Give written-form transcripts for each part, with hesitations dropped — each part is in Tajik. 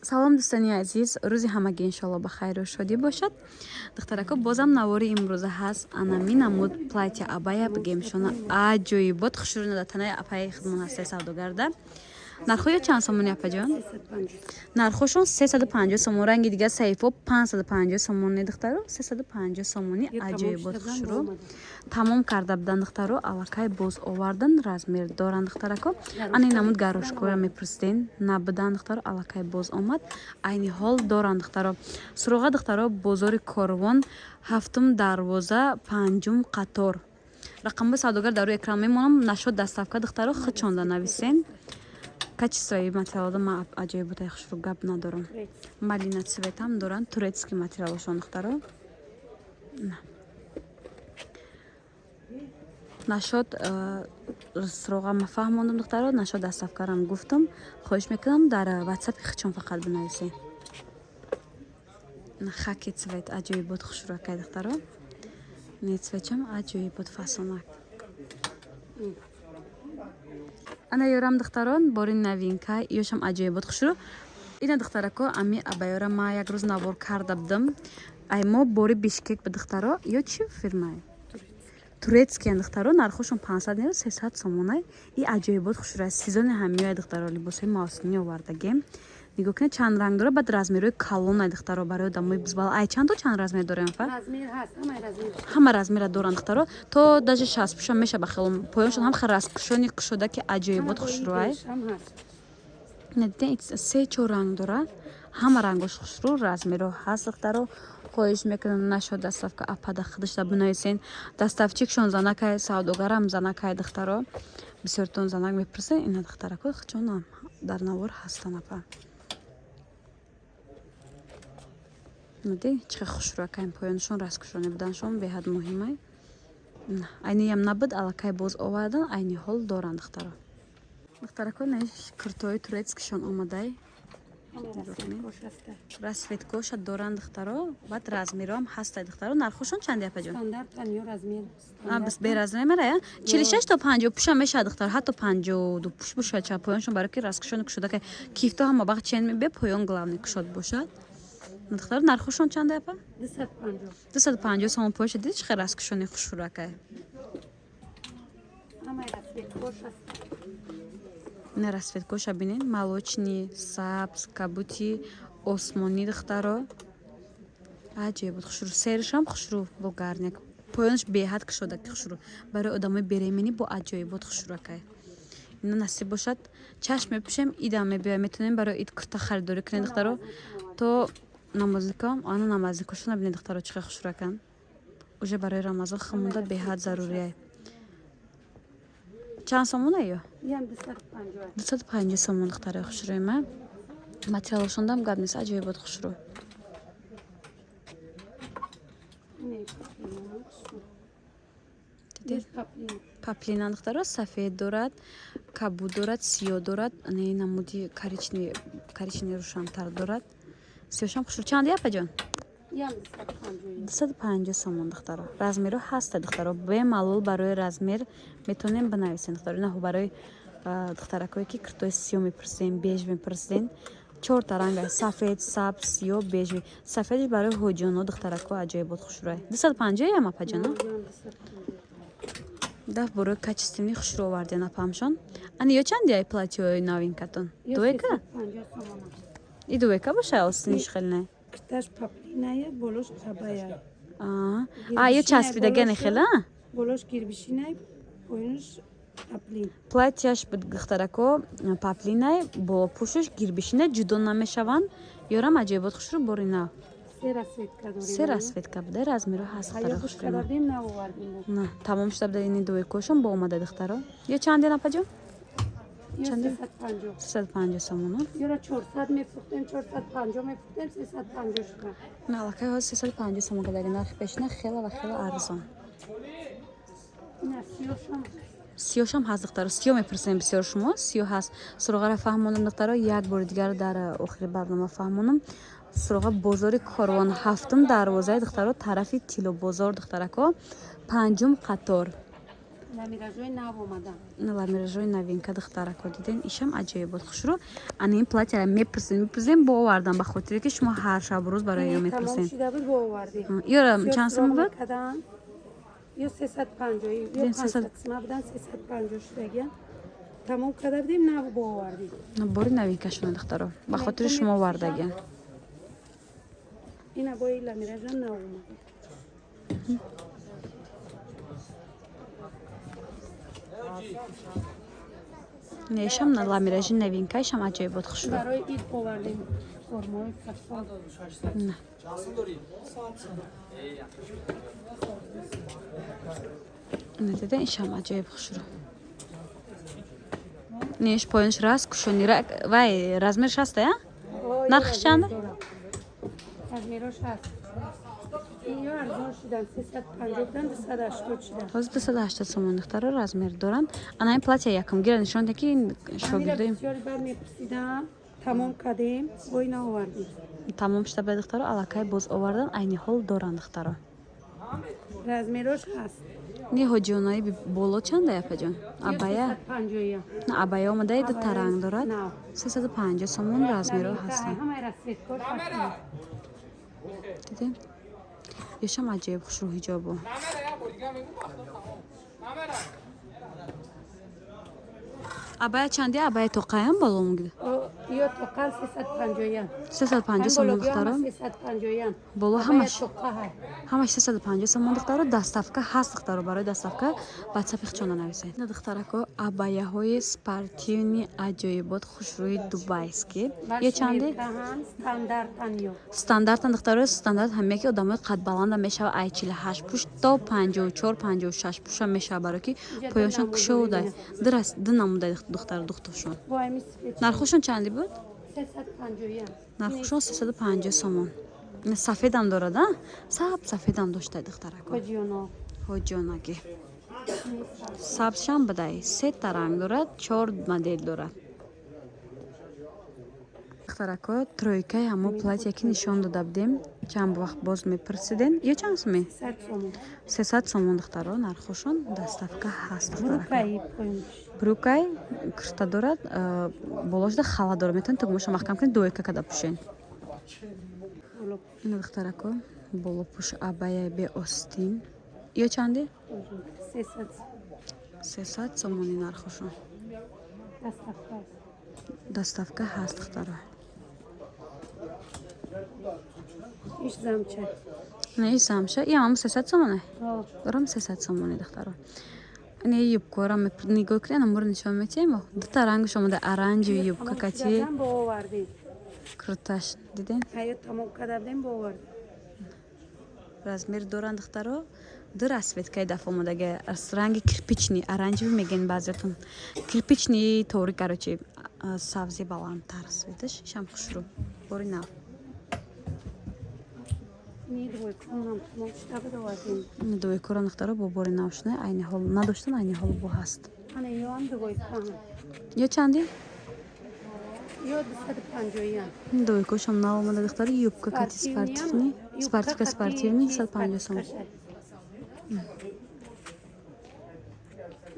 Салом, дӯстони азиз, рӯзи ҳамагӣ иншоалло ба хайру шодӣ бошад. Духтарако, бозам навори имрӯза ҳаст. Анами намуд платья, абая бигемшона, аҷоибот, хушрӯ дар танаи апаи хидмон ҳастаи савдогарда. Нархҳоё чанд сомони, апаҷон? Нархҳошон 350 сомон. Ранги дигар саҳифо 550 сомони, духтаро, 350 сомони. Аҷоибот, хушрӯ, тамом карда будан, духтаро, аллакай боз овардан, размер доранд, духтарако. Ана ин намуд горошкора мепурсиден, набудан, духтаро, аллакай боз омад, айни ҳол доранд, духтаро. Суроға, духтаро, бозори Корвон, ҳафтум дарвоза, панҷум қатор. Рақамҳои савдогар дар рӯи экран мемонам. Нашод доставка, духтаро, худшонда нависен. Качествои материалода ман аҷоиботаи хушрӯ гап надорам. Малина цветам доранд, турецкий материалошон, духтаро. Нашод суроға ма фаҳмондам, духтаро, нашод доставкарам гуфтам. Хоҳиш мекунам, дар ватсапи худшон фақат бинависен. Хаки цвет аҷоибот, хушрӯакай, духтаро. Не, цветчам аҷоибот, фасонак. Ана ёрам, духтарон, бори новинка, ёшам аҷоибот, хушрӯ. Ина, духтарако, ами абайёра ма як рӯз навор карда будам. Ай мо бори Бишкек ба, духтаро. Ё чӣ фирмае? Турецкиян, духтаро. Нархошон 500 не, 300 сомонай. И аҷоибот, хушрӯ, сезони ҳамиёя, духтаро, либосҳои мавсимӣ овардагем. Нигоҳ кунед, чанд ранг дора, баъд размерҳои калонай, духтаро, барои одамои бузбала. Ай чанд то чанд размер дорем, фа? Ҳама размера доранд, духтаро, то даже 60 пӯшам меша. Ба хелом поёншон ҳам раскушони кушода, ки аҷоибот, хушрӯай. Надидем, се чор ранг дора, ҳама рангош хушрӯ, размерҳо ҳаст, духтаро. Хоҳиш мекунам, нашод доставка апада худашда бинависен. Доставщикшон занакай, савдогарам занакай, духтаро. Бисёртон занак мепурсен. Ина, духтарако, хучонам дар навор ҳастан, апа. Нади, чӣ хел хушрӯакаем, поёншон раскушонӣ буданшон беҳад муҳимай. Айниям набуд, аллакай боз овардан, айни ҳол доранд, духтаро. Духтарако, неш куртои турецкишон омадай, расцветкоша доранд, духтаро, баъд размерам ҳастай, духтаро. Нархошон чанде, апаҷон? Беразмера 46 то 50 пуша мешавад, духтаро, ҳатто 52 пуш бошад. Ча поёншон барои ки раскушони кушода, кифто ҳама вақт чен мебе, поён главный кушод бошад, духтаро. Нархошон чанде, апа? 250 сомон. Поёша диди, чӣ хел раскушони хушрӯакай. Ина расцветкоша бинед: молочный, сабз, кабути, осмонӣ, духтаро, аҷоиб буд, хушрӯ. Серишам хушрӯ, бо гарняк, поёнаш беҳад кушода, ки хушрӯ, барои одамои беременӣ бо аҷоибот, хушрӯакай. Ина насиб бошад, чашм мепӯшем, идам мебиёем, метавонем барои ид курта харидорӣ кунем, духтаро, то намозникам. Ана намозникошона бинед, духтаро, чӣ хел хушрӯаканд. Уже барои Рамазон хумонда беҳад зарурияй. Чанд сомона ё? 250 сомон, духтарои хушрӯи ма. Материалошондам гап нест, аҷоибот, хушрӯ. Паплина, духтаро, сафед дорад, кабуд дорад, сиёҳ дорад, не, намуди коричневый, коричневый рӯшантар дорад. Сиёшам хушрӯ. Чанде, апаҷон? 250 сомон, духтаро. Размерҳо ҳаста, духтаро, бемалол барои размер метавонем бинависем, духтаро. Ина барои духтаракое ки киртои сиёҳ мепурсидем, беж мепурсидем, чорта ранга: сафед, сабз, сиёҳ, бежи. Сафедиш барои ҳоҷиёно, духтарако, аҷоибот, хушрӯай. 250 ям, апаҷоно? Даф борои качественный хушрӯ оварден, апамшон. Ани ё чанди ай платьёи новинкатон? Дуэка и дуэка боша, остиниш хел не. Киташ паплиная, болош абая. А ё часпидагане хела? Болош гирбишинай, поёнаш паплин. Платьяш, духтарако, паплинай, бо пӯшаш гирбишина, ҷудо намешаванд. Ёрам аҷоибот, хушрӯ, бори нав. Се расцветка буда, размеро ҳаст. На, тамом шуда буда, ини дуэкошон бо омада, духтаро. Ё чанден, апаҷон? 350 сомон. Ёра 400 мефурӯхтем, 450 мефурӯхтем, 350 шуда. Аллакай ҳозир 350 сомон кадаги, нархи пешина хела ва хела арзон. Сиёшам ҳаст, духтаро, сиё мепурсем бисёр шумо, сиё ҳаст. Суроғаро фаҳмонам, духтаро, як бори дигар дар охири барнома фаҳмонам. Суроға бозори Корвон, ҳафтум дарвозаи, духтаро, тарафи Тиллобозор, духтарако, панҷум қатор. Ламиражои нав омадан. Ламиражои новинка, духтарако, диден, ишам аҷоиб буд, хушрӯ. Ана ин платьяра мепурсем, мепурсем, бо овардан, ба хотире ки шумо ҳар шабу рӯз барои ё Тамом мепурсем. шида буд, бо овардем. Ёра Бисёр чанд сум суроғ буд? мекарданд. Ё 350, ё Дидем, 300. 500 сима будан, 350 шудагиян. Тамом карда будем, нав бо овардем. Бори новинкашона, духтаро, ба хотири шумо овардагиан. Ина бои ламиража нав омад. Не, ишам ламиражи новинка, ишам аҷоиб буд, хушрӯ. Барои ид овардем формаҳои фатфол. На. Не, диден, ишам аҷоиб хушрӯ. Не, иш поёнш раст кушони вай размерш ҳаста, я? Нархш чанд? Размерош ҳаст. Ё арзон шудан, 350 будан, 280 шудан. Ҳозир 280 сомон, духтаро, размер доранд. Ана ин платья якумгира нишон де, ки Амира шогирдои бисёри бад мепурсидам, тамом кардем, бой наовардем. Тамом шуда ба, духтаро, аллакай боз овардан, айни ҳол доранд, духтаро. Размерош ҳаст. Не, ҳоҷионаи боло чанда, япаҷон? Абая? 350. На, абая омадаи дута ранг дорад. Нав. 350 сомон, размеро ҳастанд. Ҳамаи расцветкош ҳастанд. Дидем, ёшам аҷоиб хушрӯ ҳиҷобу. Абая чанди? Абая тоқаям боло мугида? Ё тоқан 350. 350 сомон, духтаро. 350. Боло ҳамаш. Тоқа ҳай. Ҳамаш 350 сомон, духтаро, доставка ҳаст, духтаро. Барои доставка ватсапи хичона нависед. На, духтарако, абаяҳои спортивный аҷоибот, хушрӯи дубайский. Ё чанди? Ҳам стандартан ё. Стандартан, духтаро, стандарт ҳамяе ки одамои қадбаланда мешава, ай 48 пуш то 54, 56 пуша мешава, барое ки поёншон кушодай. Ду намудай, духтар, духтушон. Бо ҳами свеч. Нархошон чанди буд? 350. Нархошон 350 сомон. Сафедам дорад, а саб сафедам доштай, духтарако. Ҳоҷиёно. Ҳоҷионаги сабзшам будай. Сета ранг дорад, чор модел дорад, духтарако. Тройкаи ҳамо платья ки нишон дода будем, чанд вақт боз мепурсиден, ё чанд суме? 100 сомон. 300 сомон, духтаро, нархошон, доставка ҳаст, духтарако. Брюкаи поёнш. Брюкай курта дорад, болошда хала дорад, метавонед тугмаша маҳкам кунед, дуойка када пӯшен. Боло. Ина, духтарако, болопӯш абаяи беостин. Ё чанди? 300. 300 сомони нархошон. Доставка аст. Доставка ҳаст, духтаро. Иш замча. Не, замша иам 300 сомоне. Ҳо. Дорам 300 сомони, духтаро. Не, юбкора нигоҳ кунед, амуро нишон метиҳем. Дута рангш омада, оранжевый юбка кати. Тамом бо овардем. Круташ, диден? Ҳаё тамом карда будем, бо овардем. Размер доранд, духтаро. Ду расцветкаи даф омадаги, ранги кирпичный, оранжевый мегӯен баъзеатон, кирпичный тори, короче, сабзи баландтар цветаш. Ишам хушрӯ, бори нав. Ни двойконам тамом шуда буд, овардем. Двойкора, духтаро, бо бори нав шуда, айни ҳол надоштан, айни ҳол бо ҳаст. Ана ёам двойкаам. Ё чанди? Ё 250. Двойкошам нав омада, духтаро. Юбка кати спортивный, спортивка, спортивный, 150 сом.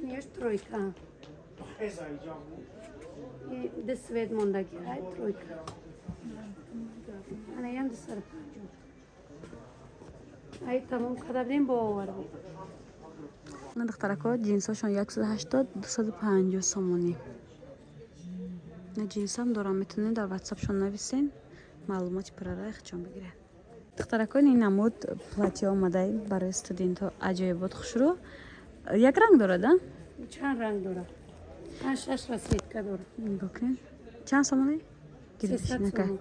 Ниёш тройка. Ду цвет мондаги ҳай тройка. Ана ям 250. Ай тамом карда будем, бо овардем. На, духтарако, ҷинсошон 180, 250 сомонӣ. На, ҷинсам дорам, метавонед дар ватсапшон нависен, маълумоти пуррара ихчон бигиред. Духтарако, ин намуд платье омадай барои студентҳо, аҷоибот, хушрӯ. Як ранг дорад, а? Чанд ранг дорад? Панҷ, шаш расцветка дорад. Нигоҳ кунед. Чанд сомонӣ? 300 сомон.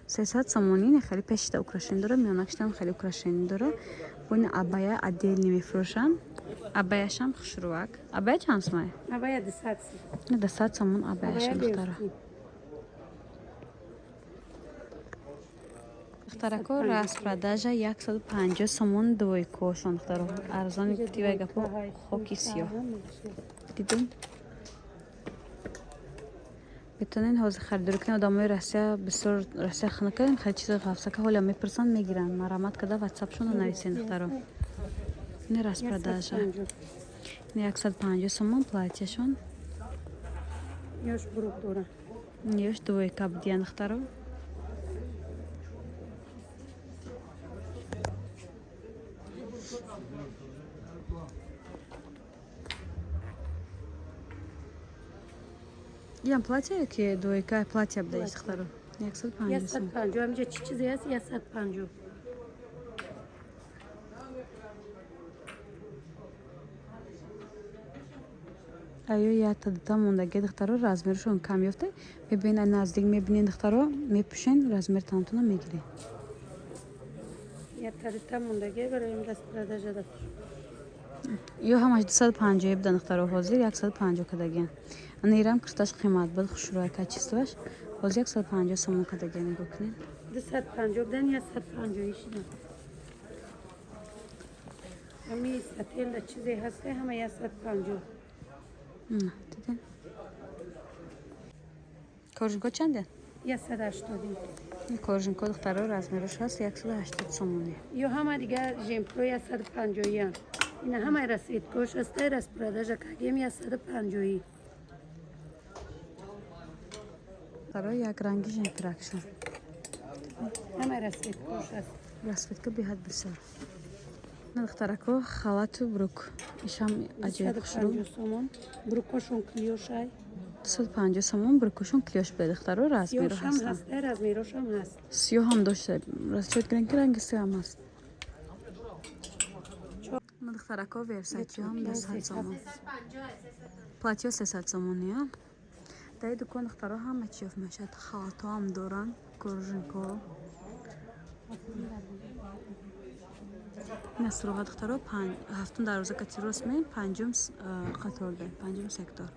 300 сомонӣ. Не, хеле пешида украшение дорад, миёнакшидам хеле украшение дорад. Бо ин абая отдельный мефурӯшанд. Абаяшам хушрӯак. Абая чанд сомае? Абая 200 сом. 200 сомон абаяшам, Абая духтаро. беустин. Духтарако, распродажа, 150 сомон двойкошон, духтаро, арзони. Кутивай гапо, хоки сиёҳ дидум. Метавонед ҳозир харидорӣ кунед. Одамои Россия бисёр, Россия хунукаем, хеле чизо ғафсака ҳоля мепурсанд, мегиранд. Марамат карда ватсапшонро нависен, духтаро. Не, распродажа. 150 сомон платьяшон. Ёш брук дора. Ёш двойка будиян, духтаро. Иам платья ки двойка платья буда, духтаро. 150 сомон. 150. Ҳаминҷа чӣ чизе ҳаст? 150. Аё якта дута мондаги, духтаро, размершон кам ёфта. Мебинед, наздик мебинед, духтаро, мепӯшен, размер тантона мегиред. Якта дута мондаги барои распродажа да. Ё ҳамаш 250 будан, духтаро, ҳозир 150 кардагиан. Ана ирам кирташ қимат буд, хушрӯя, качествоаш. Ҳозир 150 сомон кардагиан, нигоҳ кунед. 250 будан, 150 шидан. Ҳами сателда чизе ҳаста, ҳама 150. Диден, коржинко чанде? 180. Коржинко, духтаро, размерош ҳаст 180 сомонӣ. Ё ҳама дигар жемпро 150-ян. Ина ҳамаи расцветкош ҳаста, распродажа кардем 150. Духтаро, як ранги жемпиракшон. Ҳамаи расцветкош ҳаст. Расцветка беҳад бисёр. Духтарако, халату брук ишам аҷоиб хушрӯ. 250 сомон. Брукошон клёшай. 250 сомон, брукошон клёш буда, духтаро, размеро Сиёшам ҳастанд. ҳаста, размерошам ҳаст. Сиёҳ ҳам дошта, расчёт кунем, ки ранги сиёҳам ҳаст. Духтарако, версачиҳам 200 сомон, платьё 300 сомони. Дар дукон, духтаро, ҳама чи ёфт мешавад, халатҳоам доранд, коржинко. Ина суроға, духтаро, ҳафтум дарвоза кати рост меем, панҷум қаторда, панҷум сектор.